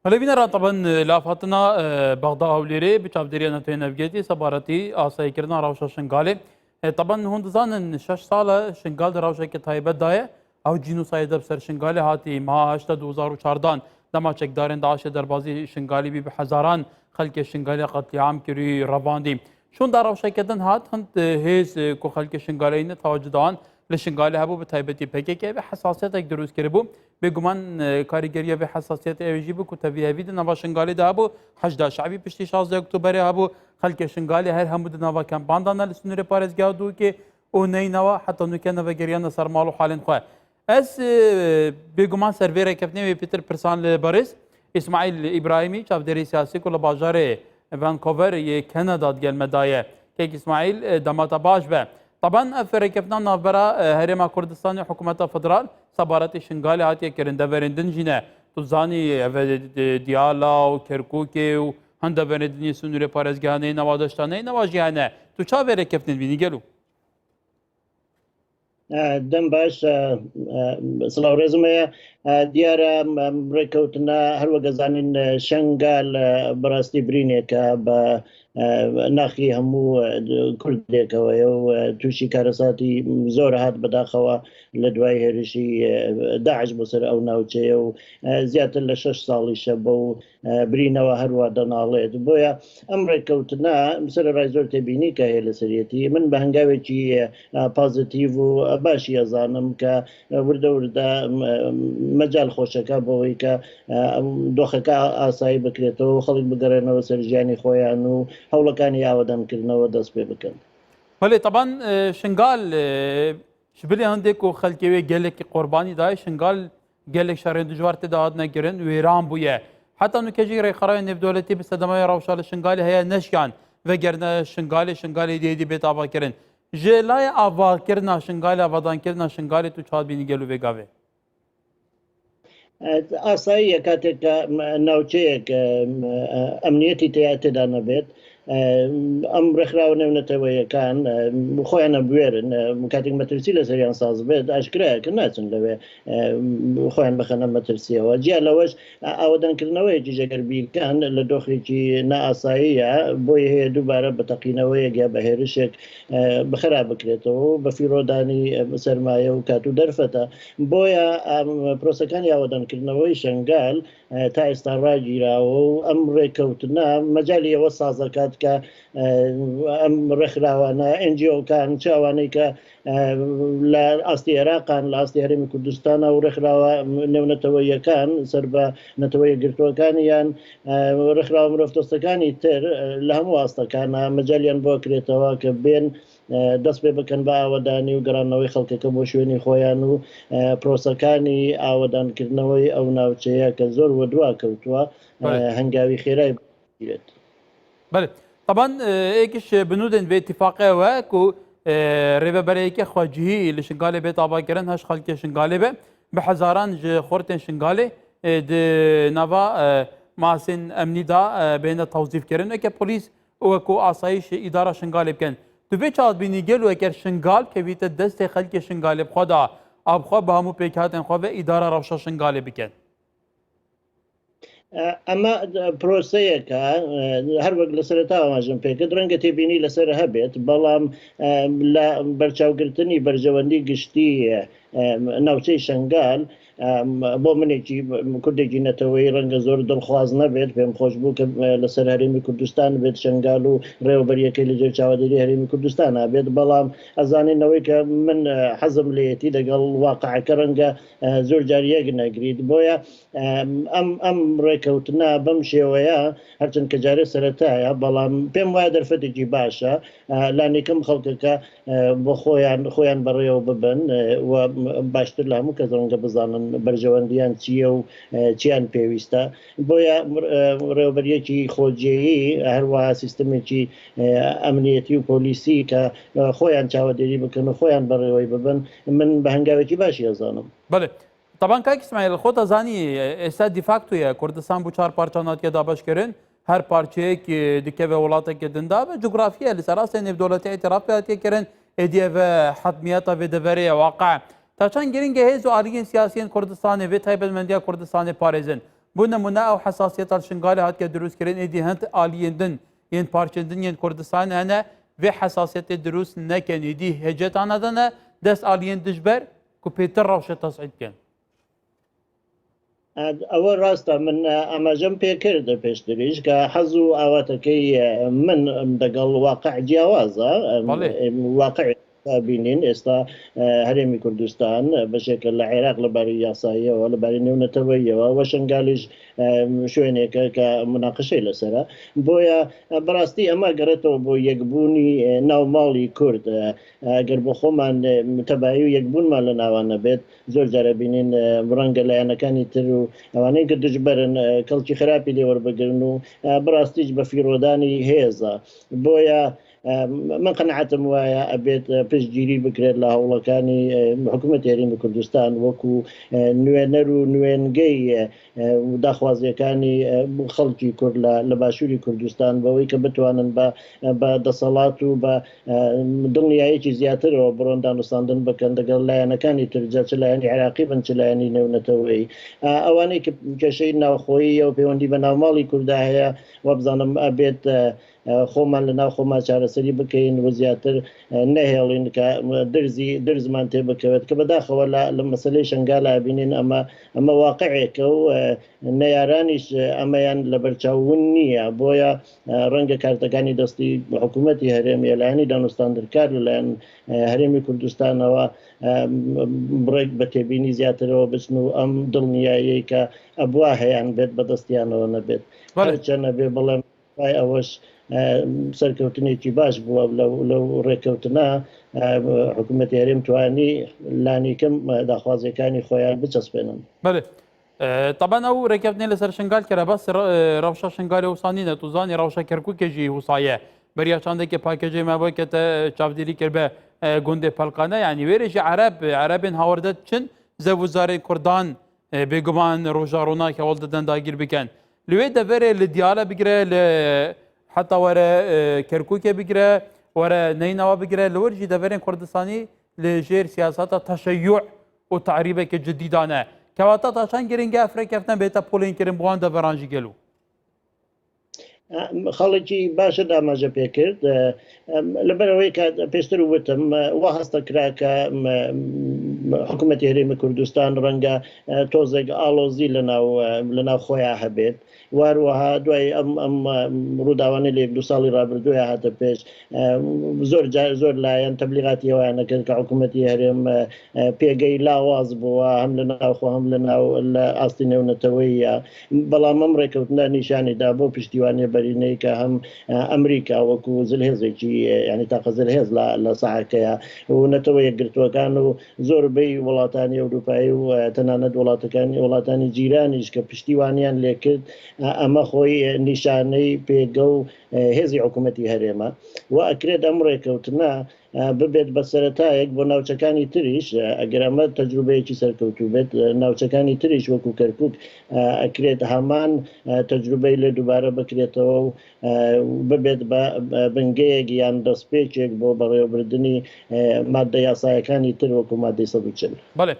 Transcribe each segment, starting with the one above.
بەڵێ بینەران تەبەن لافاتنا بەغدا هەولێرێ bi çavdêriya neteweyên Evgêtî sebaretî asayîkirina rewşa Şingalê. Teben hûn dizanin şeş sal e Şingal di rewşeke taybet de ye. Ew cînosayê de bi ser Şingalê hatî meha heşta 2014 dema çekdarên DAIŞê derbazî Şingalê bî bi hezaran xelkê Şingalê qetlîam kirî revandî. Şûnda rewşeke din hat hind hêz ku xelkê Şingalê ne tewacudan li Şingalê hebû bi taybetî PKK vê hesasiyetek dirûst kiribû. Bêguman karîgeriya vê hesasiyetê ew jî bû ku tevîhevî di nava Şingalê de hebû. Heşda Şebî piştî 16 Oktoberê hebû. Xelkê Şingalê her hemû di nava kempan de ne li sînorê parêzgeha Duhokê û Neynewa heta nûke nevegeriyane ser mal û halên xwe. Ez bêguman ser vê rêkeftinê wê pêtir pirsan li berêz Îsmaîl Îbrahîmî çavdêrê siyasî ku li bajarê Vancouver yê Kanada digel me daye. Kek Îsmaîl dema te baş be. Taban ev rêkeftina navbera Herêma Kurdistanê û Hikûmeta Federal sebaretê Şingalê hatiye kirin deverên din jî ne. Tu dizanî ev Diyala û Kerkûkê û hin deverên din yê sînorê parêzgeha Neynewa deşta Neynewa jî hene. Tu ça vê rêkeftinê dibînî gelo? Dem baş silav rêzim heye diyarە ڕێککەوتنە هەروەک ئەزانین شنگال بەڕاستی برینێکە بە ناخی هەموو کوردێکەوەیە و تووشی کارەساتی زۆر هات بەداخەوە لە دوای هێرشی داعش بۆ سەر ئەو ناوچەیە و زیاتر لە شش ساڵیشە بەو برینەوە هەروا دەناڵێت بۆیە ئەم ڕێککەوتنە سەرەڕای زۆر تێبینی کە هەیە لەسەرەتی من بە هەنگاوێکی پازیتیڤ و باشی ئەزانم کە وردە وردە مەجال خۆشەکە بۆەوەی کە دۆخەکە ئاسایی بکرێتەوە خەڵک بگەڕێنەوە سەر ژیانی خۆیان و هەوڵەکانی ئاوەدانکردنەوە دەست پێ بکەن. بەێ تەبان شنگال شبلی هەندێک و خەلکەوێ gelekî قوربانی دای شنگال Gelek şerên dijwar tê de hatine kirin, wêran bûye. Heta nûke jî rêxerayên nêvdewletî bi sedemaya rewşa li Şingalê heye neşiyan vegerine Şingalê, Şingalê êdî êdî bête avakirin. Ji layê avakirina Şingalê, avadankirina Şingalê tu çi hat bînî gelo vê gavê? Asayî ye کاتێک کە ناوچەیەک ئەمنیەتی تێدا نەبێت ئەم ڕێکخراوە نێونەتەوەیەکان خۆیان ئەبوێرن کاتێک مەترسی لەسەریان ساز بێت ئاشکرایە کە ناچن لەوێ خۆیان بخەنە مەترسیەوە جیا لەوەش ئاوەدانکردنەوەیەکی ژەگەر بیرکان لە دۆخێکی نائاساییە بۆی هەیە دووبارە بە تەقینەوەیەک یا بە هێرشێک بخرا بکرێتەوە بە فیڕۆدانی سەرمایە و کات و دەرفەتە بۆیە پرۆسەکانی ئاوەدانکردنەوەی شنگال تا ئێستا ڕاگیراوە و ئەم ڕێککەوتنە مەجالی ئەوە سازەکات کە ئەم ڕێکخراوانە NGO کان چ ئەوانەی کە لە ئاستی عێراقان لە ئاستی هەرێمی کوردستانە و ڕێکخراوە نێونەتەوەیەکان سەر بە نەتەوە یەکگرتووەکان یان ڕێکخراوە مرۆڤدۆستەکانی تر لە هەموو ئاستەکانە مەجالیان بۆ کرێتەوە کە بێن دەست پێ بکەن بە ئاوەدانی و گەڕاندنەوەی خەڵکەکە بۆ شوێنی خۆیان و پرۆسەکانی ئاوەدانکردنەوەی ئەو ناوچەیە کە زۆر وەدوا کەوتووە هەنگاوی خێرای بگیرێت. بەێ طبعا ئێکش بنودن vê اتفاقê we ku rêvebereyeke xwecihî li Şingalê bê avakirin heş xelkê Şingalê be bi hezaran ji xortên Şingalê di nava masên emnî da bêne tewzîfkirin weke polîs û wekû asayîşê îdara Şingalê bikin. Tu vê çawa dibînî gelo eger Şingal kevîte destê xelkê Şingalê bi xwe da a bi xwe bi hemû pêkhatên xwe ve îdara rewşa Şingalê bikin? ئەمە پرۆسەیەکە هەر وەک لە سەرەتا ئاماژەم پێکرد ڕەنگە تێبینی لەسەر هەبێت بەڵام لە بەرچاوگرتنی بەرژەوەندی گشتی ناوچەی شنگال بۆ منێکی کوردێکی نەتەوەی ڕەنگە زۆر دڵخواز نەبێت، پێم خۆش بوو کە لەسەر هەرێمی کوردستان بێت شنگال و ڕێوەبەریەکەی لە ژێر چاوەدێری هەرێمی کوردستان بێت، بەڵام ئەزانین ئەوەی کە من حەزم لێیەتی لەگەڵ واقعەکە ڕەنگە زۆر جار یەک نەگریت، بۆیە ئەم ئەم ڕێکەوتنە بەم شێوەیە هەرچەند کە جارێ سەرەتایە بەڵام پێم وایە دەرفەتێکی باشە لانیکەم خەڵکەکە بۆ خۆیان خۆیان بەڕێوە ببن و باشتر لە هەموو کەس ڕەنگە بزانن بەرژەوەندیان چییە و چیان پێویستە بۆیە ڕێوەبەریەکی خۆجێیی هەروەها سیستمێکی ئەمنیەتی و پۆلیسی کە خۆیان چاوەدێری بکەن و خۆیان بەڕێوەی ببن من بە هەنگاوێکی باشی ئەزانم. بەڵێ تەبان کاک ئیسماعیل خۆت ئەزانی ئێستا دیفاکتۆیە کوردستان بۆ چوار پارچە ناتیە دابەشکردن هەر پارچەیەک دکەوێ وڵاتێکی دندا بە جوگرافیە لەسەر ئاستێ نێودەوڵەتی ئیعتراف پێ هاتیە کردن ئێدی ئەڤ حەتمیەتە vê deverê واقع تا چەند گرنگە هێز و ئالیگên سیاسیên کوردستانê vê taybetmendiya Kurdistanê parêzin. بۆ نمونە ئەو حەساسیەتە li Şingalê hatiye dirûstkirin êdî hind aliyên din yên parçên din yên Kurdistanê hene vê hesasiyetê dirûst nekin êdî hêcetan nedine dest aliyên dijber ku pêtir rewşê tes'îd bikin. ئەوە ڕاستە من ئاماژەم پێکرد پێشتریش کە حەز و ئاواتەکەی من دەگەڵ واقع جیاوازە واقع بینین ئێستا هەرێمی کوردستان بەشێکە لە عێراق لە باری یاساییەوە لە باری نێونەتەوەیەوە وە شنگالیش شوێنێکە کە مناقشەی لەسرە بۆیە بەڕاستی ئەمە گەڕێتەوە بۆ یەکبوونی ناوماڵی کورد گەر بۆ خۆمان تەبایی و یەکبوونمان لە ناوان نەبێت زۆر جار ئەبینین ڕەنگە لایەنەکانی تر و ئەوانەی کە دژبەرن کەڵکی خراپی لێ وەربگرن و بەڕاستیش بە فیڕۆدانی هێزە بۆیە من قەناعەتم وایە ئەبێت پشتگیری بکرێت لە هەوڵەکانی حکوومەت هەرێمی کوردستان وەکو نوێنەر و نوێنگەی داخوازیەکانی خەڵکی کورد لە باشووری کوردستان بەوەی کە بتوانن بە بە دەسەڵات و بە دڵنیایەکی زیاترەوە بڕۆن دانوستاندن بکەن دەگەڵ لایەنەکانی تر جا چ لایەنی عێراقی بن چ لایەنی نێونەتەوەیی ئەوانەی کە کێشەی ناوخۆیی و پەیوەندی بە ناوماڵی کوردا هەیە وابزانم ئەبێت خۆمان لە ناو خۆمان چارەسەری بکەین و زیاتر نەهێڵین کە درزی درزمان تێ بکەوێت کە بەداخەوە لە مەسلەی شنگال ئابینین ئەمە ئەمە واقعێکە و نەیارانیش ئەمەیان لەبەرچاو ون نییە بۆیە ڕەنگە کارتەکانی دەستی حکوومەتی هەرێم یا لایەنی دانوستاندنکار لەلایەن هەرێمی کوردستانەوە بڕێک بە تێبینی زیاترەوە بچن و ئەم دڵنیاییەی کە ئەبوا هەیان بێت بەدەستیانەوە نەبێت هەرچەنە بێ بڵێم دوای ئەوەش سەرکەوتنێکی باش بووە لەو ڕێککەوتنە حکوومەتی هەرێم توانی لانیکەم داخوازیەکانی خۆیان بچەسپێنن. بەێ تەبەن ئەو ڕێککەوتنی لەسەر شنگال کرا بەس ڕەوشە شنگالی وسانی نە توزانی ڕەوشە کەرکووکێژی وسایە بەریا چاندێکی پاکێجی مابووە کە چاودێری کرد بە گوندێ پەلقانە یعنی وێرێژی عەرەب عەرەبێن هاوردە چن زەوزارێن کوردان بێگومان ڕۆژا ڕووناک هەوڵ دەدەن داگیر بکەن لەوێ دەڤەرێ لە دیالە بگرە لە حتا وەرە کەرکووکێ بگرە وەرە نەینەوە بگرە لەوەرژی دەڤەرێن کوردستانی لە ژێر سیاسەتە تەشەیوع و تعریبێکی جدیدانە کەواتە تا چەند گرنگە ئەفرەکەفتن بێتە پۆلێنکردن بۆ وان دەڤەرانژی گەلو. خەڵکی باشت ئاماژە پێکرد لەبەرەوەی کە پێشتر وتم وا هەستە کرا کە حکوومەتی هەرێمی کوردستان ڕەنگە تۆزێک ئاڵۆزی لەناو لەناو خۆیان هەبێت واروەها دوای ئەم ئەم ڕووداوانەی لە یەک دوو ساڵی ڕابردوویا هاتە پێش زۆر جار زۆر لایەن تەبلیغاتی ئەویان نەکرد کە حکوومەتی هەرێم پێگەی لاواز بووە هەم لە ناوخۆ هەم لە ناو لە ئاستی نێونەتەوەیە بەڵام ئەم ڕێکەوتنە نیشانی دا بۆ پشتیوانیە بەرینەی کە هەم ئەمریکا وەکو زلهێزێکی یعنی تاقە زلهێز لە لە ساحەکەیە و نەتەوە یەکگرتووەکان و زۆربەی وڵاتانی ئەوروپایی و تەنانەت وڵاتەکانی وڵاتانی جیرانیش کە پشتیوانیان لێکرد ئەمە خۆی نیشانەی پێگە و هێزی حکوومەتی هەرێمە و ئەکرێت ئەم ڕێکەوتنە ببێت بە سەرەتایەک بۆ ناوچەکانی تریش ئەگەر ئەمە تەجروبەیەکی سەرکەوتوو بێت ناوچەکانی تریش وەکو کەرکک ئەکرێت هەمان تەجروبەی لێ دووبارە بکرێتەوە و ببێت بە بنگەیەک یان دەستپێکێک بۆ بەڕێوەبردنی ماددە یاسایەکانی تر وەکو مادەی 140. بەڵێ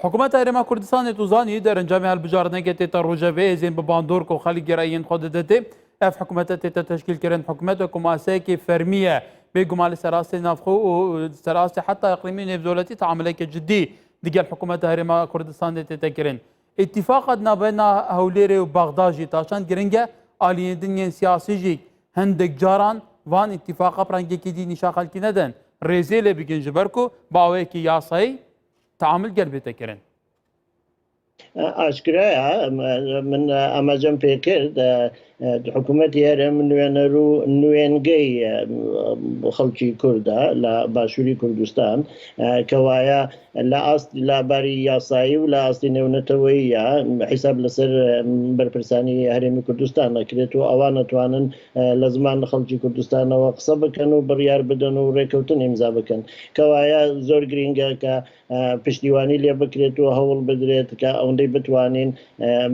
حکوومەت هەرێما کوردستانê tu zanî derencamê hilbijartinekê tête rojevê hêzên bi bandor ku xelk gereyên xwe didetê ev hikûmete tête teşkîlkirin hikûmet wekû muaseyekê fermî ye bêguman li ser astê navxwe û ser astê heta îqlîmî û nêvdewletî teamuleke cidî digel hikûmeta Herêma Kurdistanê tête kirin. Îtîfaqa di navbeyna Hewlêrê û Bexda jî ta çend giring e, aliyên din yên siyasî jî hindik caran van îtîfaqa bi rengekî dî nîşa xelkî nedin, rêzê lê bikin ji ber ku bi awayekî yasayî teamul gel bête kirin. ئاشکرایە من ئاماژەم پێکرد حکوومەتی هەرێم نوێنەر و نوێنگەی خەڵکی کوردە لە باشووری کوردستان کەوایە لە ئاست لە باری یاسایی و لە ئاستی نێونەتەوەیە حیساب لەسەر بەرپرسانی هەرێمی کوردستان نەکرێت و ئەوان نەتوانن لە زمان خەڵکی کوردستانەوە قسە بکەن و بڕیار بدەن و ڕێکەوتن ئیمزا بکەن کەوایە زۆر گرینگە کە پشتیوانی لێ بکرێت و هەوڵ بدرێت کە ئەوەندەی بتوانین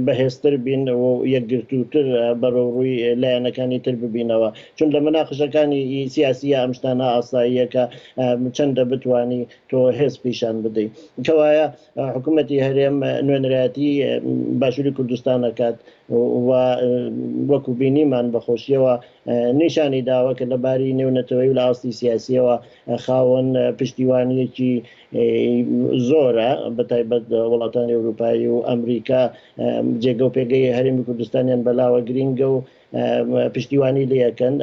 بەهێزتر بین و یەکگرتووتر بەرەو ڕووی لایەنەکانی تر ببینەوە چون لە مناقشەکانی سیاسیە ئەم شتانە ئاساییە کە چەندە بتوانی تۆ هێز پیشان بدەیت. بدەیت. کەوایە حکوومەتی هەرێم نوێنەرایەتی باشووری کوردستان ئەکات و وەکو بینیمان بەخۆشیەوە نیشانی داوە کە لە باری نێونەتەوەی و لە ئاستی سیاسیەوە خاوەن پشتیوانیەکی زۆرە بە تایبەت وڵاتانی ئەوروپایی و ئەمریکا جێگە و پێگەی هەرێمی کوردستانیان بەلاوە گرینگە و پشتیوانی لەکەن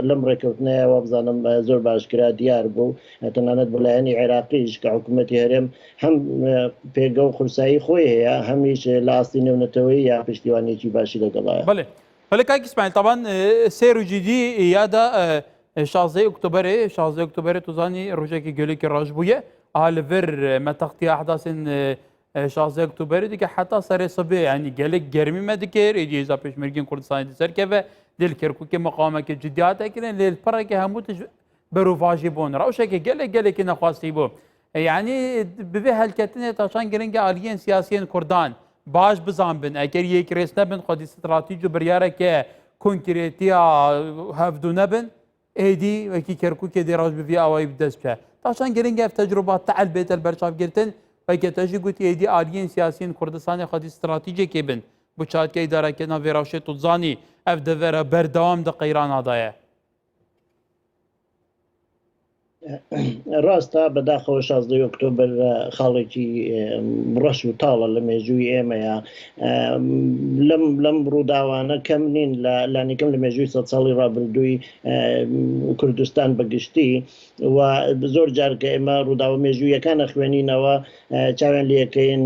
لەم ڕێککەوتنەیە وابزانم زۆر باشکرا دیار بوو تەنانەت بۆ لایەنی عێراقیش کە حکوومەتی هەرێم هەم پێگە و قورسایی خۆی هەیە هەمیش لە ئاستی نێونەتەوەی یا پشتیوانیەکی باشی لەگەڵایە. بەڵێ بەڵێ کاک ئیسماعیل تابان سێر و جیدی یادا 16 ئۆکتۆبەرێ 16 ئۆکتۆبەرێ توزانی ڕۆژێکی گەلێکی ڕەش بوویە ئا لەڤر مەتەختی ئەحداسên 16 ئۆکتۆبەرێ دیکە حتا سەرێ سبێ ینی gelek germî me dikir êdî hêza pêşmergên Kurdistanê di serkeve dê li Kerkûkê miqawemeke cidî hate kirin lê li pireke hemû tişt berovajî bûn rewşeke gelek gelekî nexwastî bû Yanî bi vê helketinê taşan giringe aliyên siyasiyên Kurdan baş bizanbin eger yek rêz nebin xwedî stratîc û biryareke konkrêtiya hevdu nebin êdî wekî Kerkûkê dê rewş bi vî awayî bi dest biçe. Taşan giring ev tecrûba te'l bête li ber çav girtin weke te jî gotî êdî aliyên siyasiyên Kurdistanê xwedî stratîcekê bin bo çatka îdarekirina vê rewşê tu dizanî ev devera berdewam di qeyrana de ye. ڕاستە بەداخەوە 16 ئۆکتۆبر خاڵێکی ڕەش و تاڵە لە مێژووی ئێمەیە لەم لەم ڕووداوانە کەم نین لە لانیکەم لە مێژووی سە ساڵی ڕابردووی کوردستان بەگشتی و زۆر جار کە ئێمە ڕووداوە مێژوویەکانە خوێنینەوە چاویان لەکەین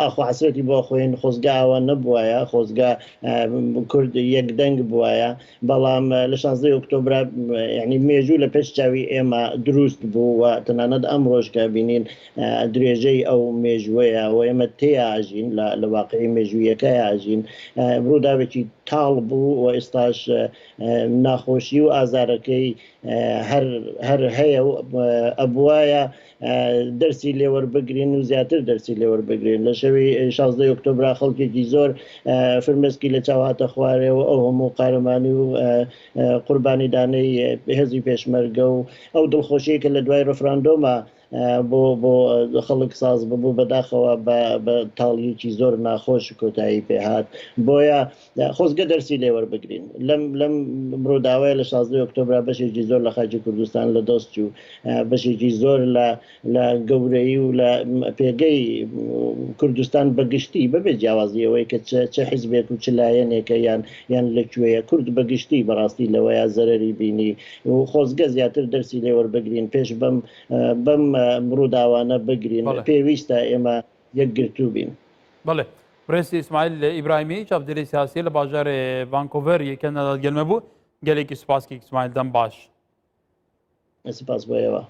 ئاخۆ حسرەتی بۆ خۆین خۆزگا ئەوە نەبوایە خۆزگا کورد یەک دەنگ بواە بەڵام لە شانزدەی ئۆکتۆبرا یعنی مێژوو لە پێش چاوی ئێمە دروست بوو و تەنانەت ئەمڕۆش کە بینین درێژەی ئەو مێژوەیە و ئێمە تێیا ئەژین لە واقعی مێژوویەکە ئەژین ڕووداوێکی تاڵ بوو و ئێستاش ناخۆشی و ئازارەکەی هەر هەر هەیە و ئەبوایە دەرسی لێوەربگرین و زیاتر دەرسی لێوەربگرین لە شەوی 16 ئۆکتۆبرا خەڵکێکی زۆر فرمێسکی لە چاو هاتە خوارێ و ئەو هەموو قارەمانی و قوربانیدانەی هێزی پێشمەرگە و ئەو دڵخۆشیەی کە لە دوای ڕفراندۆمە بۆ بۆ خەڵک ساز ببوو بەداخەوە بە تاڵیەکی زۆر ناخۆش کۆتایی پێهات بۆیە خۆزگە دەرسی لێ وەربگرین لەم لەم ڕووداوەیە لە 16 ئۆکتۆبرا بەشێکی زۆر لە خاکی کوردستان لە دەست چوو بەشێکی زۆر لە لە گەورەی و لە پێگەی کوردستان بەگشتی بەبێ جیاوازی ئەوەی کە چ حیزبێک و چ لایەنێکە یان یان لە کوێیە کورد بەگشتی بەڕاستی لەوەیە زەرەری بینی و خۆزگە زیاتر دەرسی لێ وەربگرین پێش بەم بەم ڕووداوانە بگرین پێویستە ئێمە یەکگرتوو بین. بەڵێ برێز ئیسماعیل ئیبراهیمی چاودێری سیاسی لە باژارێ ڤانکۆڤەر یە کەنەدا گەلمە بوو گەلێکی سوپاس کێک ئیسماعیل دەم باش. سپاس بۆ ئێوە.